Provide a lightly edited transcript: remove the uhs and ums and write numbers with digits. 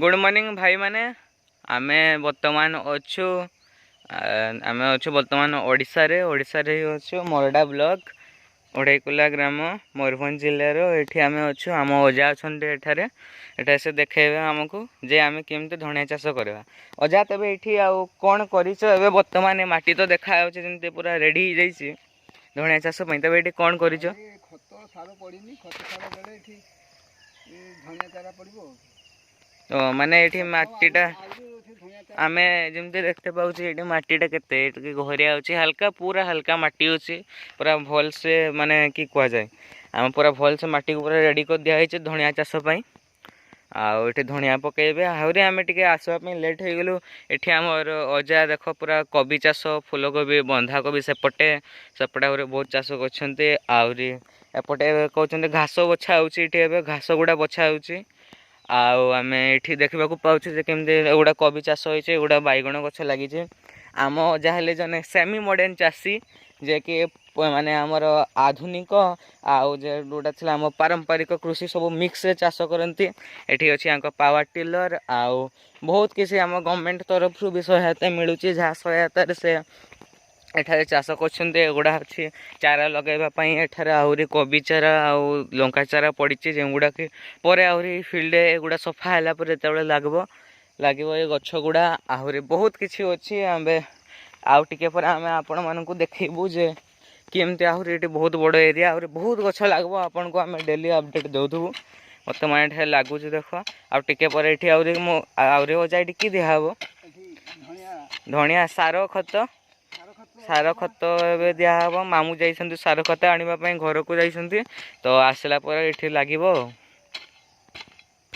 Good morning ଭାଇମାନେ। ଆମେ ବର୍ତ୍ତମାନ ଅଛୁ, ଆମେ ଅଛୁ ବର୍ତ୍ତମାନ ଓଡ଼ିଶାରେ। ଓଡ଼ିଶାରେ ହିଁ ଅଛୁ, ମରଡ଼ା ବ୍ଲକ, ଓଢ଼େଇକୁଲା ଗ୍ରାମ, ମୟୂରଭଞ୍ଜ ଜିଲ୍ଲାର। ଏଠି ଆମେ ଅଛୁ। ଆମ ଅଜା ଅଛନ୍ତି ଏଠାରେ। ଏଠାରେ ସେ ଦେଖେଇବେ ଆମକୁ ଯେ ଆମେ କେମିତି ଧଣିଆ ଚାଷ କରିବା। ଅଜା, ତେବେ ଏଇଠି ଆଉ କ'ଣ କରିଛ ଏବେ ବର୍ତ୍ତମାନ? ଏ ମାଟି ତ ଦେଖାଯାଉଛି ଯେମିତି ପୁରା ରେଡ଼ି ହେଇଯାଇଛି ଧଣିଆ ଚାଷ ପାଇଁ। ତେବେ ଏଇଠି କ'ଣ କରିଛ? ଏ ଖତ ସାର ପଡ଼ିନି। ଖତ ସାର ଦେଲେ ଏଠି ଏ ଧଣିଆ ଚାରା ପଡ଼ିବ। ଓ, ମାନେ ଏଇଠି ମାଟିଟା ଆହୁରି ଏଠି ଧଣିଆ ଚାରା। ଆମେ ଯେମିତି ଦେଖିତେ ପାଉଛୁ, ଏଇଠି ମାଟିଟା କେତେ ଟିକେ ଘରିଆ ଅଛି, ହାଲକା, ପୁରା ହାଲକା ମାଟି ଅଛି। ପୁରା ଭଲସେ, ମାନେ କି କୁହାଯାଏ, ଆମେ ପୁରା ଭଲସେ ମାଟିକୁ ପୁରା ରେଡ଼ି କରି ଦିଆହେଇଛି ଧଣିଆ ଚାଷ ପାଇଁ। ଆଉ ଏଠି ଧଣିଆ ପକେଇବେ। ଆହୁରି ଆମେ ଟିକେ ଆସିବା ପାଇଁ ଲେଟ୍ ହେଇଗଲୁ। ଏଠି ଆମର ଅଜା ଦେଖ, ପୁରା କୋବି ଚାଷ, ଫୁଲକୋବି, ବନ୍ଧାକୋବି, ସେପଟେ ସେପଟେ ଆହୁରି ବହୁତ ଚାଷ କରିଛନ୍ତି। ଆହୁରି ଏପଟେ କହୁଛନ୍ତି ଘାସ ବଛା ହେଉଛି। ଏଠି ଏବେ ଘାସ ଗୁଡ଼ା ବଛା ହେଉଛି। ଆଉ ଆମେ ଏଠି ଦେଖିବାକୁ ପାଉଛୁ ଯେ କେମିତି ଏଗୁଡ଼ା କୋବି ଚାଷ ହେଇଛି, ଏଗୁଡ଼ା ବାଇଗଣ ଗଛ ଲାଗିଛି। ଆମ ଅଜା ହେଲେ ଜଣେ ସେମି ମଡ଼ର୍ଣ୍ଣ ଚାଷୀ, ଯିଏକି ମାନେ ଆମର ଆଧୁନିକ ଆଉ ଯେ ଯେଉଁଟା ଥିଲା ଆମ ପାରମ୍ପରିକ କୃଷି, ସବୁ ମିକ୍ସରେ ଚାଷ କରନ୍ତି। ଏଠି ଅଛି ୟାଙ୍କ ପାୱାର ଟିଲର। ଆଉ ବହୁତ କିଛି ଆମ ଗଭର୍ଣ୍ଣମେଣ୍ଟ ତରଫରୁ ବି ସହାୟତା ମିଳୁଛି, ଯାହା ସହାୟତାରେ ସେ ଏଠାରେ ଚାଷ କରୁଛନ୍ତି। ଏଗୁଡ଼ା ଅଛି ଚାରା ଲଗାଇବା ପାଇଁ। ଏଠାରେ ଆହୁରି କୋବି ଚାରା ଆଉ ଲଙ୍କା ଚାରା ପଡ଼ିଛି, ଯେଉଁଗୁଡ଼ାକି ପରେ ଆହୁରି ଫିଲ୍ଡରେ ଏଗୁଡ଼ା ସଫା ହେଲା ପରେ ଯେତେବେଳେ ଲାଗିବ ଏ ଗଛ ଗୁଡ଼ା। ଆହୁରି ବହୁତ କିଛି ଅଛି। ଆମେ ଆଉ ଟିକେ ପରେ ଆମେ ଆପଣମାନଙ୍କୁ ଦେଖେଇବୁ ଯେ କେମିତି ଆହୁରି ଏଠି ବହୁତ ବଡ଼ ଏରିଆ, ଆହୁରି ବହୁତ ଗଛ ଲାଗିବ। ଆପଣଙ୍କୁ ଆମେ ଡେଲି ଅପଡ଼େଟ୍ ଦେଉଥିବୁ। ବର୍ତ୍ତମାନ ଏଠାରେ ଲାଗୁଛି ଦେଖ। ଆଉ ଟିକେ ପରେ ଏଠି ଆହୁରି ମୁଁ ଆହୁରି ଅଜା, ଏଠି କି ଦିଆହେବ? ଏଠି ଧଣିଆ। ଧଣିଆ ସାର ଖତ। ସାର ଖତ। ସାର ଖତ ଏବେ ଦିଆହେବ। ମାମୁଁ ଯାଇଛନ୍ତି ସାର ଖତ ଆଣିବା ପାଇଁ, ଘରକୁ ଯାଇଛନ୍ତି। ତ ଆସିଲା ପରେ ଏଠି ଲାଗିବ ଆଉ।